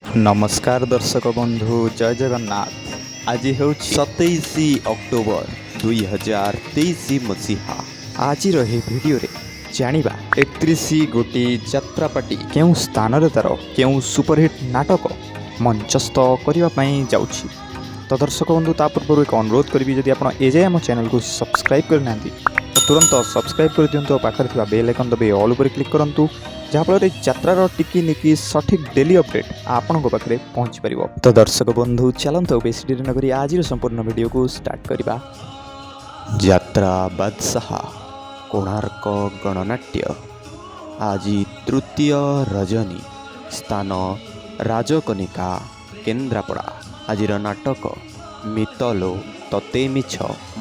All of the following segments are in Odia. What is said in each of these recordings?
ନମସ୍କାର ଦର୍ଶକ ବନ୍ଧୁ, ଜୟ ଜଗନ୍ନାଥ। ଆଜି ହେଉଛି 27 ଅକ୍ଟୋବର 2023 ମସିହା। ଆଜିର ଏହି ଭିଡ଼ିଓରେ ଜାଣିବା, 31 ଗୋଟି ଯାତ୍ରା ପାର୍ଟି କେଉଁ ସ୍ଥାନରେ ତା'ର କେଉଁ ସୁପରହିଟ୍ ନାଟକ ମଞ୍ଚସ୍ଥ କରିବା ପାଇଁ ଯାଉଛି। ତ ଦର୍ଶକ ବନ୍ଧୁ, ତା ପୂର୍ବରୁ ଏକ ଅନୁରୋଧ କରିବି, ଯଦି ଆପଣ ଏଯାଏ ଆମ ଚ୍ୟାନେଲକୁ ସବସ୍କ୍ରାଇବ୍ କରିନାହାନ୍ତି ତ ତୁରନ୍ତ ସବସ୍କ୍ରାଇବ୍ କରିଦିଅନ୍ତୁ ଆଉ ପାଖରେ ଥିବା ବେଲ୍ ଆଇକନ୍ ଦବାଇ ଅଲ୍ ଉପରେ କ୍ଲିକ୍ କରନ୍ତୁ, ଯାହାଫଳରେ ଯାତ୍ରାର ଟିକି ନିକି ସଠିକ୍ ଡେଲି ଅପଡ଼େଟ୍ ଆପଣଙ୍କ ପାଖରେ ପହଞ୍ଚିପାରିବ। ତ ଦର୍ଶକ ବନ୍ଧୁ, ଚାଲନ୍ତୁ ଆଉ ବେଶୀ ଡେରି ନକରି ଆଜିର ସମ୍ପୂର୍ଣ୍ଣ ଭିଡ଼ିଓକୁ ଷ୍ଟାର୍ଟ କରିବା। ଯାତ୍ରା ବାଦଶାହା କୋଣାର୍କ ଗଣନାଟ୍ୟ, ଆଜି ତୃତୀୟ ରଜନୀ, ସ୍ଥାନ ରାଜକନିକା, କେନ୍ଦ୍ରାପଡ଼ା। ଆଜିର ନାଟକ ମିତଲୋ ତତେ ମିଛ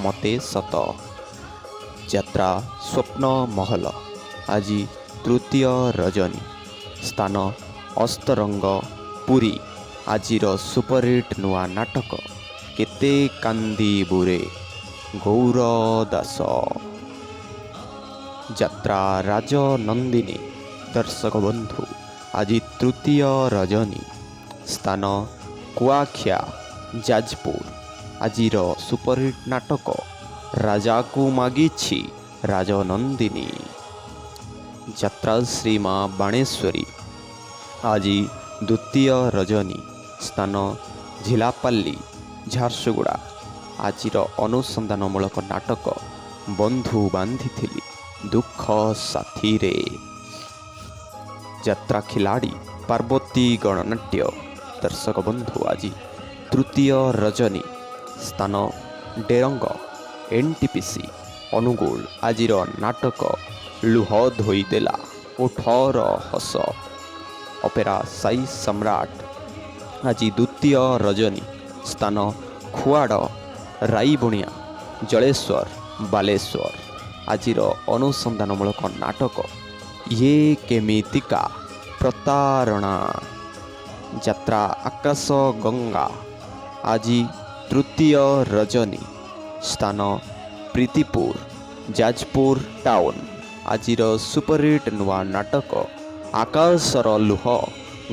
ମତେ ସତ। ଯାତ୍ରା ସ୍ୱପ୍ନ ମହଲ, ଆଜି ତୃତୀୟ ରଜନୀ, ସ୍ଥାନ ଅସ୍ତରଙ୍ଗ, ପୁରୀ। ଆଜିର ସୁପରହିଟ୍ ନୂଆ ନାଟକ କେତେ କାନ୍ଦିବୁରେ, ଗୌର ଦାସ। ଯାତ୍ରା ରାଜନନ୍ଦିନୀ, ଦର୍ଶକ ବନ୍ଧୁ, ଆଜି ତୃତୀୟ ରଜନୀ, ସ୍ଥାନ କୁଆଖିଆ, ଯାଜପୁର। ଆଜିର ସୁପରହିଟ୍ ନାଟକ ରାଜାକୁ ମାଗିଛି ରାଜନନ୍ଦିନୀ। ଯାତ୍ରା ଶ୍ରୀମା ବାଣେଶ୍ୱରୀ, ଆଜି ଦ୍ୱିତୀୟ ରଜନୀ, ସ୍ଥାନ ଝିଲାପାଲ୍ଲୀ, ଝାରସୁଗୁଡ଼ା। ଆଜିର ଅନୁସନ୍ଧାନମୂଳକ ନାଟକ ବନ୍ଧୁ ବାନ୍ଧିଥିଲି ଦୁଃଖ ସାଥିରେ। ଯାତ୍ରା ଖିଲାଡ଼ି ପାର୍ବତୀ ଗଣନାଟ୍ୟ, ଦର୍ଶକ ବନ୍ଧୁ, ଆଜି ତୃତୀୟ ରଜନୀ, ସ୍ଥାନ ଡେରଙ୍ଗ ଏନ୍ଟିପିସି, ଅନୁଗୁଳ। ଆଜିର ନାଟକ ଲୁହ ଧୋଇଦେଲା ଓଠର ହସ। ଅପେରା ସାଇ ସମ୍ରାଟ, ଆଜି ଦ୍ୱିତୀୟ ରଜନୀ, ସ୍ଥାନ ଖୁଆଡ଼ ରାଇବଣିଆ, ଜଳେଶ୍ୱର, ବାଲେଶ୍ୱର। ଆଜିର ଅନୁସନ୍ଧାନମୂଳକ ନାଟକ ଇଏ କେମିତିକା ପ୍ରତାରଣା। ଯାତ୍ରା ଆକାଶ ଗଙ୍ଗା, ଆଜି ତୃତୀୟ ରଜନୀ, ସ୍ଥାନ ପ୍ରୀତିପୁର, ଯାଜପୁର ଟାଉନ୍। ଆଜିର ସୁପରହିଟ୍ ନୂଆ ନାଟକ ଆକାଶର ଲୁହ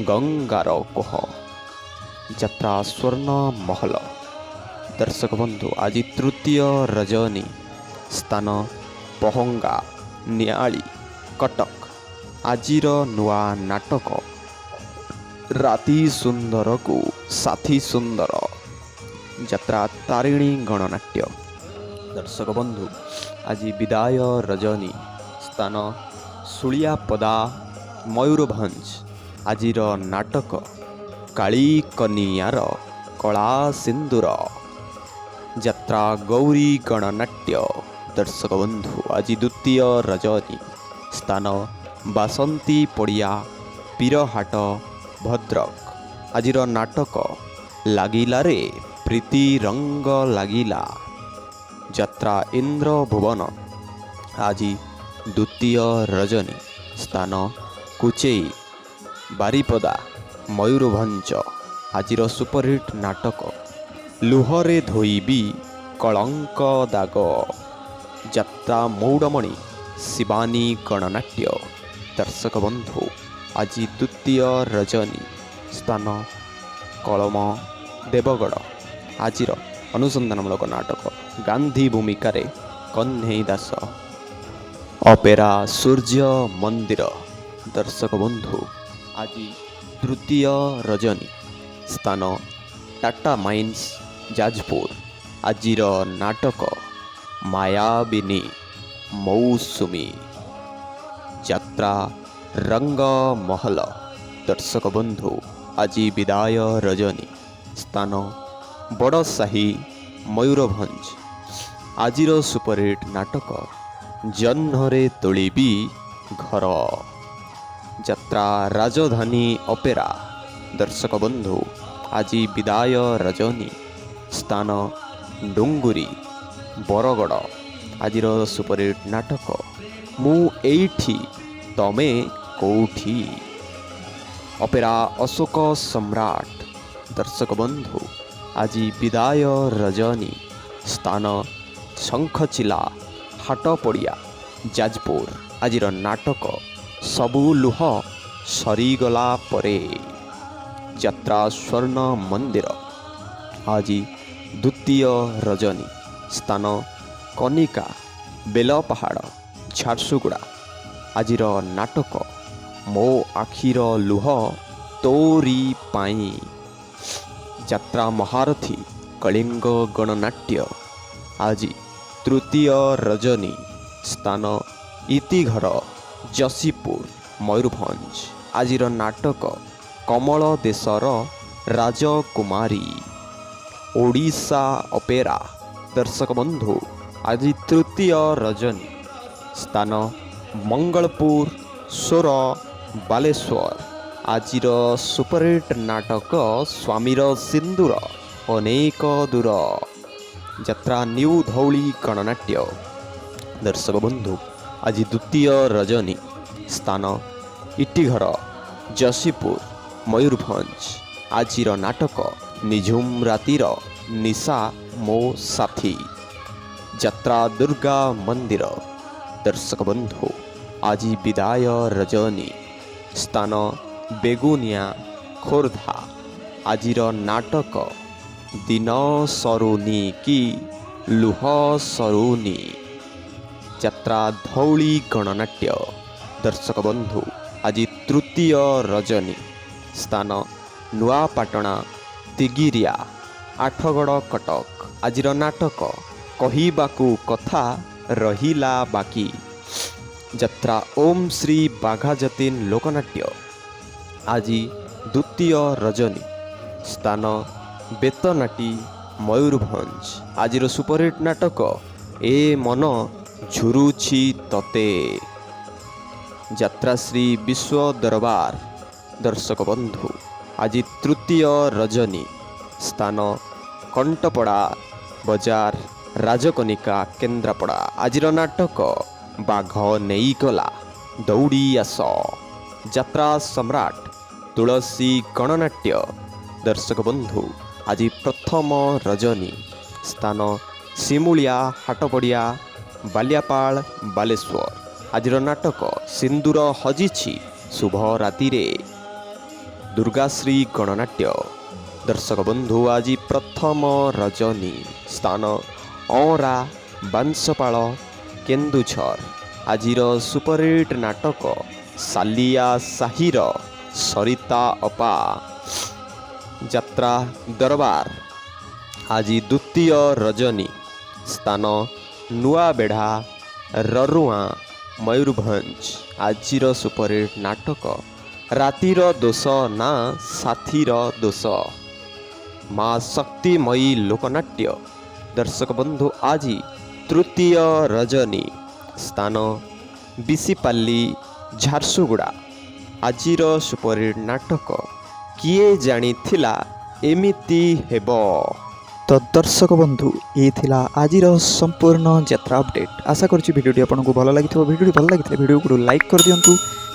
ଗଙ୍ଗାର କୋହ। ଯାତ୍ରା ସ୍ୱର୍ଣ୍ଣ ମହଲ, ଦର୍ଶକ ବନ୍ଧୁ, ଆଜି ତୃତୀୟ ରଜନୀ, ସ୍ଥାନ ପହଙ୍ଗା, ନିଆଳି, କଟକ। ଆଜିର ନୂଆ ନାଟକ ରାତି ସୁନ୍ଦରକୁ ସାଥୀ ସୁନ୍ଦର। ଯାତ୍ରା ତାରିଣୀ ଗଣନାଟ୍ୟ, ଦର୍ଶକ ବନ୍ଧୁ, ଆଜି ବିଦାୟ ରଜନୀ, ସ୍ଥାନ ଶୁଳିଆପଦା, ମୟୂରଭଞ୍ଜ। ଆଜିର ନାଟକ କାଳୀ କନିଆର କଳା ସିନ୍ଦୁର। ଯାତ୍ରା ଗୌରୀ ଗଣନାଟ୍ୟ, ଦର୍ଶକ ବନ୍ଧୁ, ଆଜି ଦ୍ୱିତୀୟ ରଜନୀ, ସ୍ଥାନ ବାସନ୍ତୀ ପଡ଼ିଆ, ପୀରହାଟ, ଭଦ୍ରକ। ଆଜିର ନାଟକ ଲାଗିଲାରେ ପ୍ରୀତି ରଙ୍ଗ ଲାଗିଲା। ଯାତ୍ରା ଇନ୍ଦ୍ରଭୁବନ, ଆଜି ଦ୍ୱିତୀୟ ରଜନୀ, ସ୍ଥାନ କୁଚେଇ, ବାରିପଦା, ମୟୂରଭଞ୍ଜ। ଆଜିର ସୁପରହିଟ୍ ନାଟକ ଲୁହରେ ଧୋଇବି କଳଙ୍କ ଦାଗ। ଯାତ୍ରା ମଉଡ଼ମଣି ଶିବାନୀ ଗଣନାଟ୍ୟ, ଦର୍ଶକ ବନ୍ଧୁ, ଆଜି ଦ୍ୱିତୀୟ ରଜନୀ, ସ୍ଥାନ କଳମ, ଦେବଗଡ଼। ଆଜିର ଅନୁସନ୍ଧାନମୂଳକ ନାଟକ ଗାନ୍ଧୀ ଭୂମିକାରେ କହ୍ନେଇ ଦାସ। ଅପେରା ସୂର୍ଯ୍ୟ ମନ୍ଦିର, ଦର୍ଶକ ବନ୍ଧୁ, ଆଜି ତୃତୀୟ ରଜନୀ, ସ୍ଥାନ ଟାଟା ମାଇନ୍ସ, ଯାଜପୁର। ଆଜିର ନାଟକ ମାୟାବିନୀ ମୌସୁମୀ। ଯାତ୍ରା ରଙ୍ଗମହଲ, ଦର୍ଶକ ବନ୍ଧୁ, ଆଜି ବିଦାୟ ରଜନୀ, ସ୍ଥାନ ବଡ଼ସାହି, ମୟୂରଭଞ୍ଜ। ଆଜିର ସୁପରହିଟ୍ ନାଟକ ଜହ୍ନରେ ତୋଳିବି ଘର। ଯାତ୍ରା ରାଜଧାନୀ ଅପେରା, ଦର୍ଶକ ବନ୍ଧୁ, ଆଜି ବିଦାୟ ରଜନୀ, ସ୍ଥାନ ଡୁଙ୍ଗୁରି, ବରଗଡ଼। ଆଜିର ସୁପରହିଟ୍ ନାଟକ ମୁଁ ଏଇଠି ତମେ କୋଉଠି। ଅପେରା ଅଶୋକ ସମ୍ରାଟ, ଦର୍ଶକ ବନ୍ଧୁ, ଆଜି ବିଦାୟ ରଜନୀ, ସ୍ଥାନ ଶଙ୍ଖଚିଲା ହାଟ ପଡ଼ିଆ, ଯାଜପୁର। ଆଜିର ନାଟକ ସବୁ ଲୁହ ସରିଗଲା ପରେ। ଯାତ୍ରା ସ୍ୱର୍ଣ୍ଣ ମନ୍ଦିର। ଆଜି ଦ୍ୱିତୀୟ ରଜନୀ, ସ୍ଥାନ କନିକା, ବେଲପାହାଡ଼, ଝାରସୁଗୁଡ଼ା। ଆଜିର ନାଟକ ମୋ ଆଖିର ଲୁହ ତୋରି ପାଇଁ। ଯାତ୍ରା ମହାରଥୀ କଳିଙ୍ଗ ଗଣନାଟ୍ୟ। ଆଜି ତୃତୀୟ ରଜନୀ, ସ୍ଥାନ ଇତିଘର, ଯଶୀପୁର, ମୟୂରଭଞ୍ଜ। ଆଜିର ନାଟକ କମଳ ଦେଶର ରାଜକୁମାରୀ। ଓଡ଼ିଶା ଅପେରା। ଦର୍ଶକ ବନ୍ଧୁ, ଆଜି ତୃତୀୟ ରଜନୀ, ସ୍ଥାନ ମଙ୍ଗଳପୁର, ସୋର, ବାଲେଶ୍ୱର। ଆଜିର ସୁପରହିଟ୍ ନାଟକ ସ୍ୱାମୀର ସିନ୍ଦୁର ଅନେକ ଦୂର। ଯାତ୍ରା ନ୍ୟୁ ଧଉଳି ଗଣନାଟ୍ୟ। ଦର୍ଶକ ବନ୍ଧୁ, ଆଜି ଦ୍ୱିତୀୟ ରଜନୀ, ସ୍ଥାନ ଇଟିଘର, ଯଶୀପୁର, ମୟୂରଭଞ୍ଜ। ଆଜିର ନାଟକ ନିଝୁମ ରାତିର ନିଶା ମୋ ସାଥୀ। ଯାତ୍ରା ଦୁର୍ଗା ମନ୍ଦିର। ଦର୍ଶକ ବନ୍ଧୁ, ଆଜି ବିଦାୟ ରଜନୀ, ସ୍ଥାନ ବେଗୁନିଆ, ଖୋର୍ଦ୍ଧା। ଆଜିର ନାଟକ ଦିନ ସରୁନି କି ଲୁହ ସରୁନି। ଯାତ୍ରା ଧଉଳି ଗଣନାଟ୍ୟ। ଦର୍ଶକ ବନ୍ଧୁ, ଆଜି ତୃତୀୟ ରଜନୀ, ସ୍ଥାନ ନୂଆପାଟଣା, ତିଗିରିଆ, ଆଠଗଡ଼, କଟକ। ଆଜିର ନାଟକ କହିବାକୁ କଥା ରହିଲା ବାକି। ଯାତ୍ରା ଓମ୍ ଶ୍ରୀ ବାଘା ଯତୀନ ଲୋକନାଟ୍ୟ। ଆଜି ଦ୍ୱିତୀୟ ରଜନୀ, ସ୍ଥାନ ବେତନାଟି, ମୟୂରଭଞ୍ଜ। ଆଜିର ସୁପରହିଟ୍ ନାଟକ ଏ ମନ ଝୁରୁଛି ତତେ। ଯାତ୍ରାଶ୍ରୀ ବିଶ୍ୱ ଦରବାର। ଦର୍ଶକ ବନ୍ଧୁ, ଆଜି ତୃତୀୟ ରଜନୀ, ସ୍ଥାନ କଣ୍ଟପଡ଼ା ବଜାର, ରାଜକନିକା, କେନ୍ଦ୍ରାପଡ଼ା। ଆଜିର ନାଟକ ବାଘ ନେଇଗଲା ଦୌଡ଼ି ଆସ। ଯାତ୍ରା ସମ୍ରାଟ ତୁଳସୀ ଗଣନାଟ୍ୟ। ଦର୍ଶକ ବନ୍ଧୁ, ଆଜି ପ୍ରଥମ ରଜନୀ, ସ୍ଥାନ ସିମୁଳିଆ ହାଟପଡ଼ିଆ, ବାଲିଆପାଳ, ବାଲେଶ୍ୱର। ଆଜିର ନାଟକ ସିନ୍ଦୁର ହଜିଛି ଶୁଭ ରାତିରେ। ଦୁର୍ଗାଶ୍ରୀ ଗଣନାଟ୍ୟ। ଦର୍ଶକ ବନ୍ଧୁ, ଆଜି ପ୍ରଥମ ରଜନୀ, ସ୍ଥାନ ଅଁରା ବାଂଶପାଳ, କେନ୍ଦୁଝର। ଆଜିର ସୁପରହିଟ୍ ନାଟକ ସାଲିଆ ସାହିର ସରିତା ଅପା। ଯାତ୍ରା ଦରବାର। ଆଜି ଦ୍ୱିତୀୟ ରଜନୀ, ସ୍ଥାନ ନୂଆବେଢ଼ା, ରରୁଆଁ, ମୟୂରଭଞ୍ଜ। ଆଜିର ସୁପରହିଟ୍ ନାଟକ ରାତିର ଦୋଷ ନା ସାଥୀର ଦୋଷ। ମା ଶକ୍ତିମୟୀ ଲୋକନାଟ୍ୟ। ଦର୍ଶକ ବନ୍ଧୁ, ଆଜି ତୃତୀୟ ରଜନୀ, ସ୍ଥାନ ବିଶିପାଲ୍ଲୀ, ଝାରସୁଗୁଡ଼ା। ଆଜିର ସୁପରହିଟ୍ ନାଟକ କିଏ ଜାଣିଥିଲା ଏମିତି ହେବ। ତ ଦର୍ଶକ ବନ୍ଧୁ, ଏ ଥିଲା ଆଜିର ସମ୍ପୂର୍ଣ୍ଣ ଯାତ୍ରା ଅପଡ଼େଟ୍। ଆଶା କରୁଛି ଭିଡ଼ିଓଟି ଆପଣଙ୍କୁ ଭଲ ଲାଗିଥିବ। ଭିଡ଼ିଓଟି ଭଲ ଲାଗିଥିଲେ ଭିଡ଼ିଓକୁ ଲାଇକ୍ କରିଦିଅନ୍ତୁ,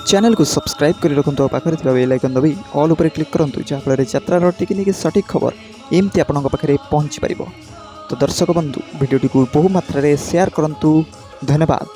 ଚ୍ୟାନେଲକୁ ସବସ୍କ୍ରାଇବ୍ କରି ରଖନ୍ତୁ ଆଉ ପାଖରେ ଥିବା ବେଲ୍ ଆଇକନ୍ ଦବାଇ ଅଲ୍ ଉପରେ କ୍ଲିକ୍ କରନ୍ତୁ, ଯାହାଫଳରେ ଯାତ୍ରାର ଟିକିନିକି ସଠିକ୍ ଖବର ଏମିତି ଆପଣଙ୍କ ପାଖରେ ପହଞ୍ଚି ପାରିବ। ତ ଦର୍ଶକ ବନ୍ଧୁ, ଭିଡ଼ିଓଟିକୁ ବହୁ ମାତ୍ରାରେ ସେୟାର କରନ୍ତୁ। ଧନ୍ୟବାଦ।